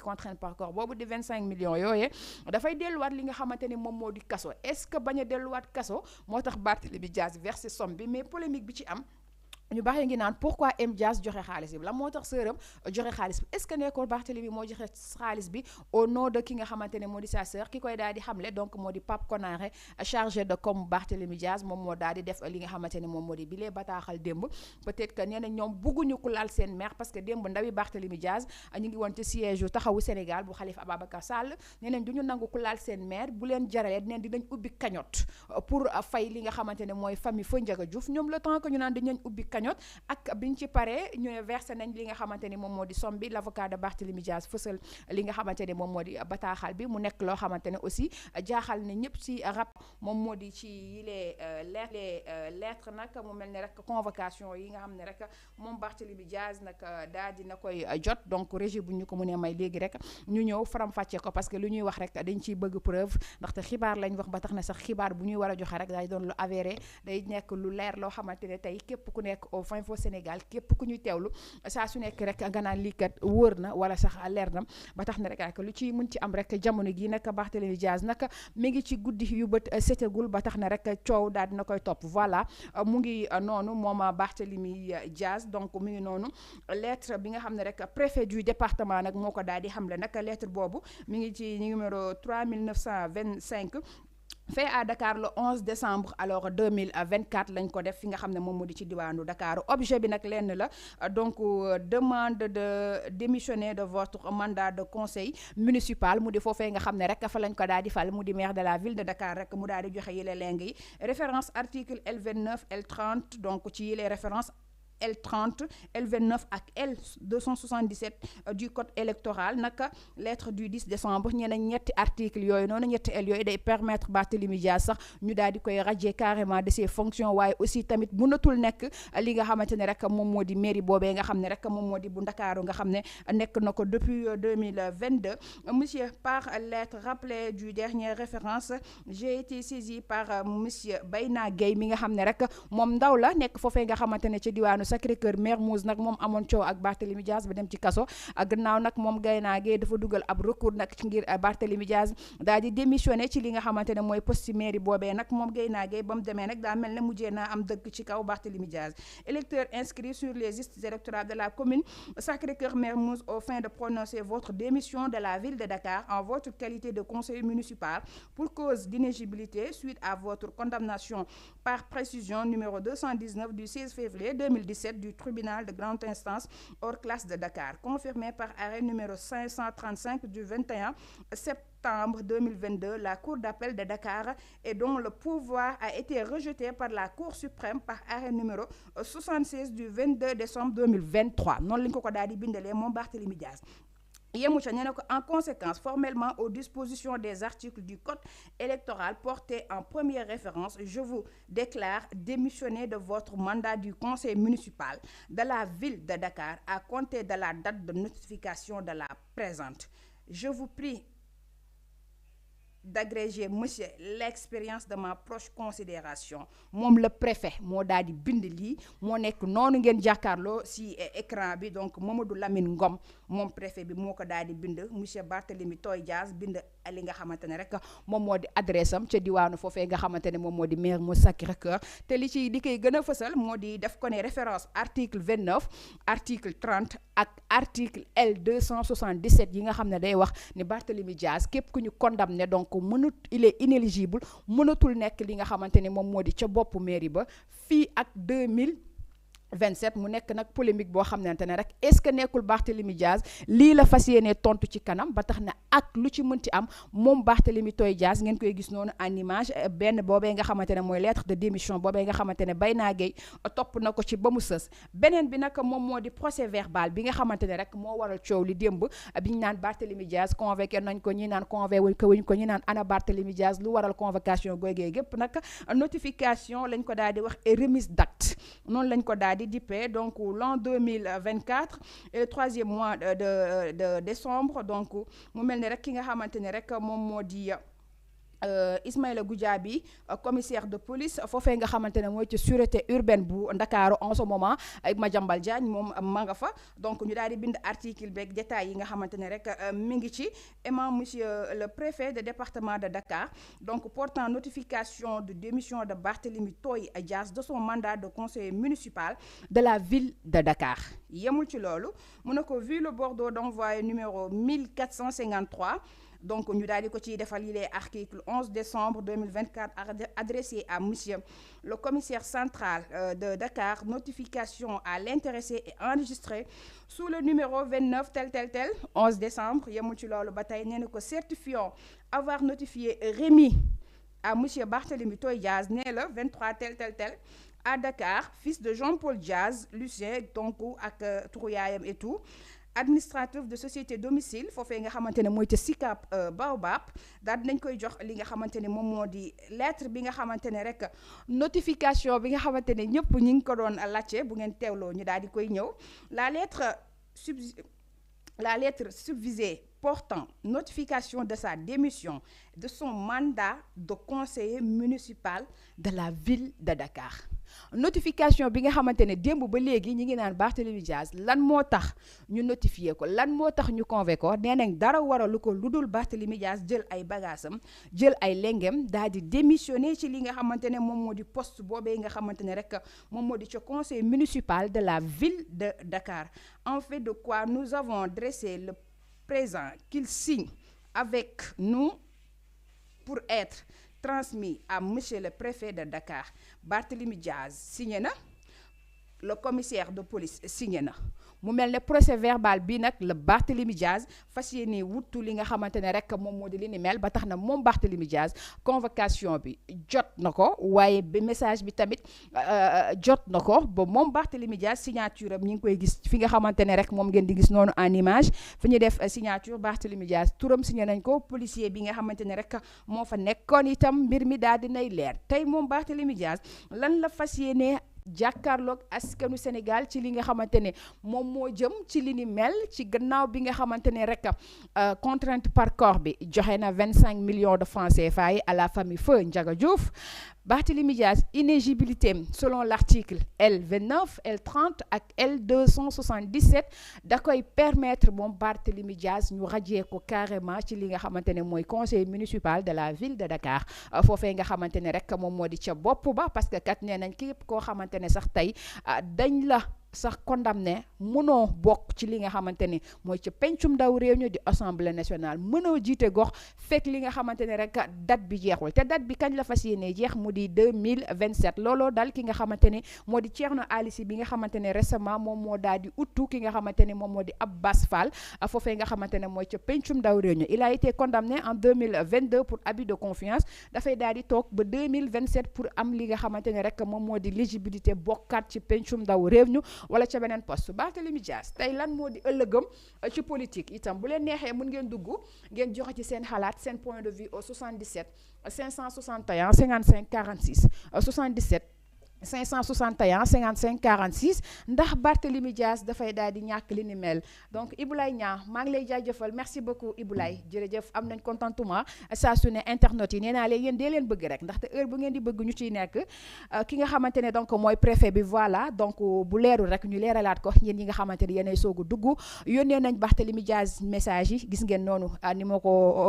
contrainte par corps boobu di 25 millions yooyee dafay delluwaat li nga xamante ni moom moo di kaso est-ce que bañ a delluwaat kaso moo tax Barthélémy Dias versé somme bi mais polémique bi ci am ñu baaxee ngi naan pourquoi M Dias joxe xaalis bi la moo tax sëram joxe xaalis bi est-ce que nekkoon Barthélémy moo joxe xaalis bi au nom de ki nga xamante ne moo di sa sœur ki koy daal di xamle donc moo di Pape Konaré chargé de com Barthélémy Dias moom moo daal di def li nga xamante ne moom moo di bilee bataaxal démb peut-être que nee na ñoom bugguñu ku laal seen mère parce que démb ndawi Barthélémy Dias ñu ngi woon ci siège yu taxawu Sénégal bu Khalifa Ababacar Sall nee nañ du ñu nangu ku laal seen mère bu leen jaralee neen dinañ ubbi cagnotte pour fay li nga xamante ne mooy famille Feu Ndiaga Diouf ñoom le temps que ñu naan dañu ubbi cagnotte ak biñ ci paree ñu ne versé nañ li nga xamante ni moom moo di somme bi l'avocat de Barthélémy Dias fësal li nga xamante ni moom moo di bataaxal bi mu nekk loo xamante ne aussi jaaxal na ñëpp si rap moom moo di ci yilee lettre nag mu mel ni rek convocation yi nga xam ne rek moom Barthélémy Dias nag daal dina koy jot donc régie bu ñu ko mënee may léegi rek ñu ñëw faram-fàccee ko parce que lu ñuy wax rek dañ ciy bëgg preuve ndaxte xibaar lañ wax ba tax na sax xibaar bu ñuy war a joxe rek day doon lu avéré day nekk lu leer loo xamante ne tey képp ku nekk au fin fo Sénégal képp ku ñuy teewlu saa su nekk rek nga naan lii kat wóor na wala sax leer na ba tax na rek lu ci mën ci am rek jamono gi nag Barthélémy Dias nag mi ngi ci guddi yu bët setagul ba tax na rek coow daal dina koy topp voilà mu ngi noonu moom Barthélémy Dias donc mu ngi noonu lettre bi nga xam ne rek préfet du département nag moo ko daal di xamle nag lettre boobu mi ngi ci numéro 3925 fait à Dakar le 11 décembre alors 2024 lañ ko def fi nga xam ne moom moo di ci diwaanu Dakar objet bi nag lenn la donc demande de démissionner de votre mandat de conseil municipal mu di foofee nga xam ne rek fa lañ ko daal di fal mu di maire de la ville de Dakar rek mu daal di joxe yile leng yi référence article L29 L30 donc ci yile référence L30 L29 ak L277 du code électoral naka lettre du 10 décembre ñeneen ñetti article yooyu noonu ñetti L yooyu day permettre Barthélémy Dias sax ñu daal di koy radier carrément de ses fonctions waaye aussi tamit mënatul nekk li nga xamante ne rek moom moo di mairie boobee nga xam ne rek moom moo di bu Ndakaaru nga xam ne nekk na ko depuis 2022 monsieur par lettre rappelée du dernière référence j'ai été saisi par monsieur Bayna Gueye mi nga xam ne rek moom ndaw la nekk foofee nga xamante ne ci diwaanu Sacré-Cœur Mermoz nag moom amoon coow ak Barthélémy Dias ba dem ci kaso gannaaw nag moom Bayna Gueye dafa dugal ab recours nag ci ngir Barthélémy Dias daal di démissionné ci li nga xamante ne mooy poste mairie boobee nag moom Bayna Gueye ba mu demee nag daa mel ne mujjee naa am dëgg ci kaw Barthélémy Dias électeurs inscrits sur les listes électorales de la commune Sacré-Cœur Mermoz aux fins de prononcer votre démission de la ville de Dakar en votre qualité de conseiller municipal pour cause d'inéligibilité suite à votre condamnation par précision numéro 219 du 16 février 2017 du tribunal de grande instance hors classe de Dakar, confirmé par arrêt numéro 535 du 21 septembre 2022, la Cour d'appel de Dakar et dont le pouvoir a été rejeté par la Cour suprême par arrêt numéro 76 du 22 décembre 2023. Non lañ ko daal di bindalee moom Barthélémy Dias. En conséquence, formellement aux dispositions des articles du Code électoral portés en première référence, je vous déclare démissionner de votre mandat du conseil municipal de la ville de Dakar à compter de la date de notification de la présente. Je vous prie d'agréger monsieur l'expérience de ma proche considération moom le préfet moo daal di bind lii moo nekk noonu ngeen jàkkaarloo si écran bi donc Mamadou Lamine Ngom moom préfet bi moo ko daal di bind monsieur Barthélémy Toye Dias bind li nga xamante ne rek moom moo di adresse am ca diwaanu foofee nga xamante ne moom moo di maire mu Sacré-Cœur te li ci di koy gën a fësal moo di def ko ne référence article 29 article 30 ak article L277 yi nga xam ne day wax ni Barthélémy Dias képp ku ñu condamné donc il est inéligible mënatul nekk li nga xamante ne moom moo di ca boppu mairie ba fii ak 2027 mu nekk nag polémique boo xamante ne rek est-ce que nekkul Barthélémy Dias lii la fas yéenee tontu ci kanam ba tax na ak lu ci mënti am moom Barthélémy Toye Dias ngeen koy gis noonu en image benn boobee nga xamante ne mooy lettre de démission boobee nga xamante ne Bayna Gueye topp na ko ci ba mu sës beneen bi nag moom moo di procès verbal bi nga xamante ne rek moo waral coow li démb bi ñu naan Barthélémy Dias convoqué nañ ko ñi naan convoqué wuñ ko ñi naan ana Barthélémy Dias lu waral convocation googee gépp nag notification lañ ko daal di wax et remise d'acte noonu lañ ko daal di dippee donc l'an 2024 et le 3e mois de décembre donc mu mel ni rek ki nga xamante ne rek moom moo di Ismaïla Goudiaby commissaire de police foofee nga xamante ne mooy ci sûreté urbaine bu Ndakaaru en ce moment ak Madiambal Diagne moom ma nga fa donc ñu daal di bind article beeg détails yi nga xamante ne rek mi ngi ci aimant monsieur le préfet de département de Dakar donc portant notification de démission de Barthélémy Toye Dias de son mandat de conseiller municipal de la ville de Dakar yemul ci loolu mu ne ko vu le bordereau d'envoi numéro 1453 donc ñu daal di ko ciy defal yi les article 11 décembre 2024 adressé à monsieur le commissaire central de Dakar notification à l'intéressé et enregistré sous le numéro 29 tel 11 décembre yemul ci loolu ba tey nee na ko certifiant avoir notifié remis à monsieur Barthélémy Toye Dias né le 23 tel à Dakar fils de Jean-Paul Dias Lucien donc ak turu yaayam et tout administratif de société domicile foofee nga xamante ne mooy ca Sicap Baobab daal dinañ koy jox li nga xamante ne moom moo di lettre bi nga xamante ne rek notification bi nga xamante ne ñëpp ñi ngi ko doon laajte bu ngeen teewloo ñu daal di koy ñëw la lettre subvisée portant notification de sa démission de son mandat de conseiller municipal de la ville de Dakar notification bi nga xamante ne démb ba léegi ñi ngi naan Barthélémy Dias lan moo tax ñu notifié ko lan moo tax ñu convoqué ko nee nañ dara waralu ko lu dul Barthélémy Dias jël ay bagaasam jël ay lengem daal di démissionné ci li nga xamante ne moom moo di poste boobee nga xamante ne rek moom moo di ca conseil municipal de la ville de Dakar en fait de quoi nous avons dressé le présent qu'il signe avec nous pour être transmis à monsieur le préfet de Dakar Barthélémy Dias signé na le commissaire de police signé na mu mel ne procès verbal bi nag le Barthélémy Dias fas yéene wuttu li nga xamante ne rek moom moo di li ni mel ba tax na moom Barthélémy Dias convocation bi jot na ko waaye bi message bi tamit jot na ko ba moom Barthélémy Dias signature am ñi ngi koy gis fi nga xamante ne rek moom ngeen di gis noonu en image fi ñu def signature Barthélémy Dias turam signé nañ ko policier bi nga xamante ne rek moo fa nekkoon itam mbir mi daal dinay leer tey moom Barthélémy Dias lan la fas yéene jàkkaarloog askanu Sénégal ci li nga xamante ne moom moo jëm ci li ni mel ci gannaaw bi nga xamante ne rek contrainte par corps bi joxe na 25 millions de francs CFA à la famille Feu Ndiaga Diouf Barthélémy Dias inéligibilité selon l'article L29 L30 ak L277 da koy permettre moom Barthélémy Dias ñu radier ko carrément ci li nga xamante ne mooy conseil municipal de la ville de Dakar foofee nga xamante ne rek moom moo di ca bopp ba parce que kat nee nañ képp koo xamante ne sax tey dañ la sax condamné mënoo bokk ci li nga xamante ne mooy ca pencum ndaw réew ñu di assemblée nationale mënoo jiite gox fekk li nga xamante ne rek date bi jeexul te date bi kañ la fas yéene jeex mu di 2027 looloo dal ki nga xamante ne moo di Thierno Alice bi nga xamante ne récemment moom moo daal di uttu ki nga xamante ne moom moo di Abbas Fall foofee nga xamante ne mooy ca pencum ndaw réew ñu il a été condamné en 2022 pour abus de confiance dafay daal di toog ba 2027 pour am li nga xamante ne rek moom moo di l'éligibilité bokkaat ci pencum ndaw réew ñu wala ca beneen poste Barthélémy Dias tey lan moo di ëllëgëm ci politique itam bu leen neexee mën ngeen dugg ngeen joxe ci seen xalaat seen point de vue au 77 561 55 46 77 561 55 46 ndax Barthélémy Dias dafay daal di ñàkk li ni mel donc Iboulaye Niang maa ngi lay jaajëfal merci beaucoup Iboulaye jërëjëf am nañ contentement saa su ne internet yi nee naa leen yéen dee leen bëgg rek ndaxte heure bu ngeen di bëgg ñu ciy nekk ki nga xamante ne donc mooy préfet bi voilà donc bu leerul rek ñu leeralaat ko yéen ñi nga xamante ne yéenay soog a dugg yónnee nañ Barthélémy Dias message yi gis ngeen noonu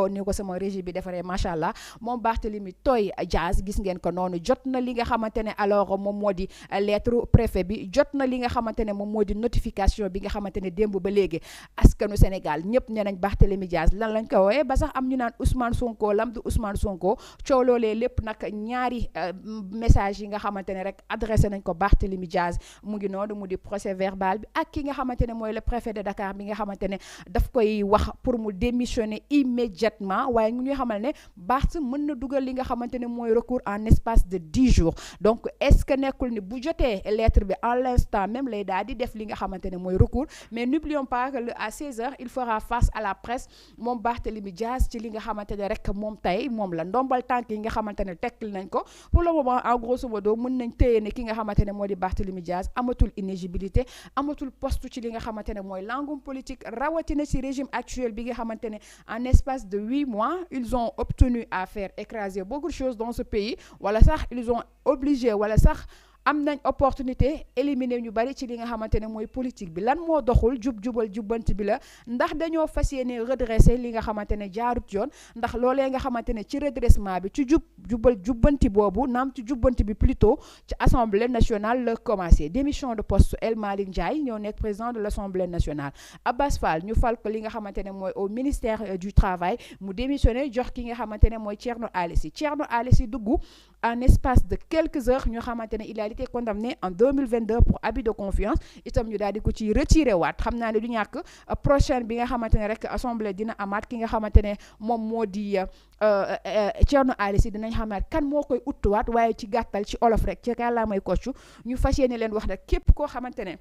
ni ko sama régie bi defaree macha allah moom Barthélémy Toye Dias gis ngeen ko noonu jot na li nga xamante ne alors moom moo di lettre préfet bi jot na li nga xamante ne moom moo di notification bi nga xamante ne démb ba léegi askanu Sénégal ñëpp nee nañ Barthélémy Dias lan lañ ko wooyee ba sax am ñu naan Ousmane Sonko lam du Ousmane Sonko coow loolee lépp nag ñaari message yi nga xamante ne rek adressé nañ ko Barthélémy Dias mu ngi noonu mu di procès verbal bi ak ki nga xamante ne mooy le préfet de Dakar bi nga xamante ne daf koy wax pour mu démissionner immédiatement waaye ñu xamal ne Barth mën na dugal li nga xamante ne mooy recours en espace de 10 jours donc est-ce que que nekkul ni bu jotee lettre bi en l'instant même lay daal di def li nga xamante ne mooy recours mais n'oublions pas que à 16h il fera face à la presse moom Barthélémy Dias ci li nga xamante ne rek moom tey moom la ndombal tànk yi nga xamante ne tekkil nañ ko pour le moment en grosso modo mën nañ téye ne ki nga xamante ne moo di Barthélémy Dias amatul inéligibilité amatul poste ci li nga xamante ne mooy langum politique rawatina ci régime actuel bi nga xamante ne en espace de 8 mois ils ont obtenu à faire écraser beaucoup de choses dans ce pays wala sax ils ont obligé wala sax am nañ opportunité éliminer ñu bari ci li nga xamante ne mooy politique bi lan moo doxul jubal jubbanti bi la ndax dañoo fas yéene redresser li nga xamante ne jaarut yoon ndax loolee nga xamante ne ci redressement bi ci jubal jubbanti boobu naam ci jubbanti bi plutôt ci assemblée nationale la commencé démission de poste El Malick Ndiaye ñoo nekk président de l'assemblée nationale Abbas Fall ñu fal ko li nga xamante ne mooy au ministère du travail mu démissionné jox ki nga xamante ne mooy Thierno Alain Sy dugg en espace de quelques heures ñu xamante ne il a été condamné en 2022 pour abus de confiance itam ñu daal di ko ci retiré waat xam naa ne du ñàkk prochaine bi nga xamante ne rek assemblée dina amaat ki nga xamante ne moom moo di Thierno Alain Sy dinañ xamaat kan moo koy uttuwaat waaye ci gàttal ci olof rek ci kàllaa may koccu ñu fas yéene leen wax rek képp koo xamante ne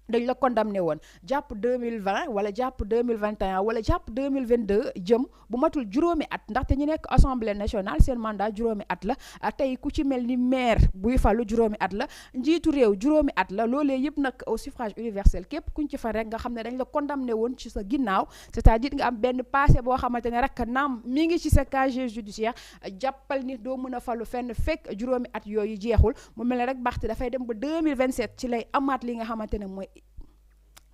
dañ la condamné woon jàpp 2020 wala jàpp 2021 wala jàpp 2022 jëm bu matul juróomi at ndaxte ñu nekk assemblée nationale seen mandat juróomi at la tey ku ci mel ni maire buy falu juróomi at la njiitu réew juróomi at la loolee yëpp nag au suffrage universel képp kuñ ci fa rek nga xam ne dañ la condamné woon ci sa ginnaaw c'est-à-dire nga am benn passé boo xamante ne rek naam mi ngi ci sa casier judiciaire jàppal ni doo mën a falu fenn fekk juróomi at yooyu jeexul mu mel ne rek baxte dafay dem ba 2027 ci lay amaat li nga xamante ne mooy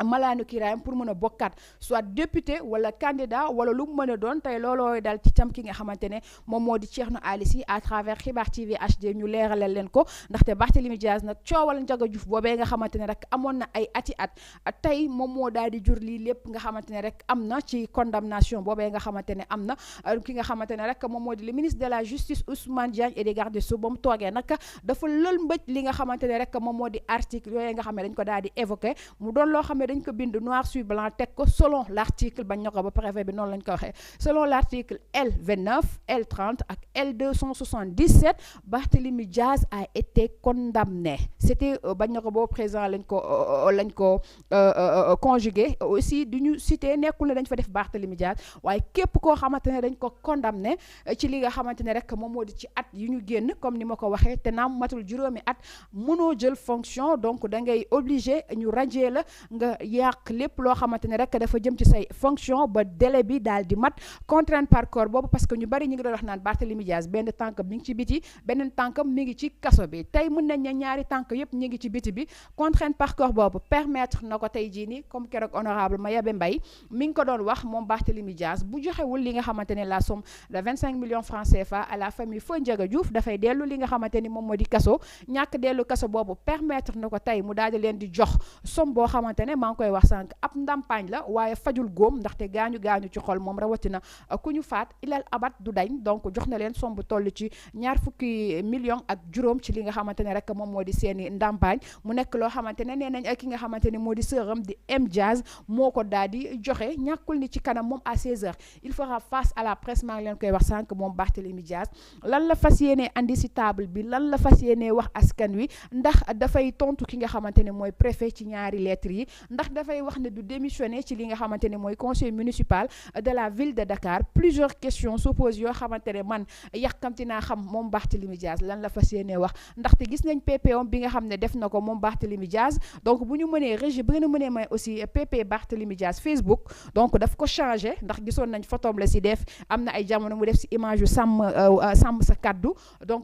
malaanu kiraayam pour mën a bokkaat soit député wala candidat wala lu mu mën a doon tey loolooy dal ci tam ki nga xamante ne moom moo di Thierno Alain Sy à travers Xibaar TV HD ñu leeralal leen ko ndaxte Barthélémy Dias nag coowal Ndiaga Diouf boobee nga xamante ne rek amoon na ay ati at tey moom moo daal di jur lii lépp nga xamante ne rek am na ci condamnation boobee nga xamante ne am na ki nga xamante ne rek moom moo di le ministre de la justice Ousmane Diagne et des gardes des Sceaux ba mu toogee nag dafa lël mbëj li nga xamante ne rek moom moo di article yooyu nga xam ne dañ ko daal di évoqué mu doon loo xam ne dañ ko bind noir sur blanc teg ko selon l'article bañ na ko ba préfet bi noonu lañ ko waxee selon l'article L29 L30 ak L277 Barthélémy Dias a été condamné c'était bañ na ko boobu présent lañ ko conjugué aussi du ñu cité nekkul ne dañ fa def Barthélémy Dias waaye képp koo xamante ne dañ ko condamné ci li nga xamante ne rek moom moo di ci at yu ñu génn comme ni ma ko waxee te naam matul juróomi at mënoo jël fonction donc da ngay obligé ñu radier la nga yàq lépp loo xamante ne rek dafa jëm ci say fonction ba délai bi daal di mat contrainte par corps boobu parce que ñu bari ñu ngi doon wax naan Barthélémy Dias benn tànkam mi ngi ci biti beneen tànkam mi ngi ci kaso bi tey mën nañ ne ñaari tànk yëpp ñu ngi ci biti bi contrainte par corps boobu permettre na ko tey jii nii comme keroog honorable Mayabé Mbaye mi ngi ko doon wax moom Barthélémy Dias bu joxewul li nga xamante ne la somme de 25 millions francs CFA à la famille Feu Ndiaga Diouf dafay dellu li nga xamante ni moom moo di kaso ñàkk dellu kaso boobu permettre na ko tey mu daal di leen di jox somme boo xamante ne maa ngi koy wax sànq ab ndàmpaañ la waaye fajul góom ndaxte gaañu ci xol moom rawatina ku ñu faat ilal abat du dañ donc jox na leen somme bu toll ci 20 millions ak juróom ci li nga xamante ne rek moom moo di seeni ndàmpaañ mu nekk loo xamante ne nee nañ ak ki nga xamante ne moo di sëram di M Diaz moo ko daal di joxe ñàkkul ni ci kanam moom à 16h il fera face à la presse maa ngi leen koy wax sànq moom Barthélémy Dias lan la fas yéenee andi si table bi lan la fas yéenee wax askan wi ndax dafay tontu ki nga xamante ne mooy préfet ci ñaari lettres yi ndax dafay wax ne du démissionner ci li nga xamante ne mooy conseil municipal de la ville de Dakar plusieurs questions se posent yoo xamante ne man yàkkamti naa xam moom Barthélémy Dias lan la fas yéenee wax ndaxte gis nañ PPom bi nga xam ne def na ko moom Barthélémy Dias donc bu ñu mënee régie bu ngeen mënee may aussi PP Barthélémy Dias Facebook donc daf ko changé ndax gisoon nañ photom la si def am na ay jamono mu def si image yu sàmm sa kaddu donc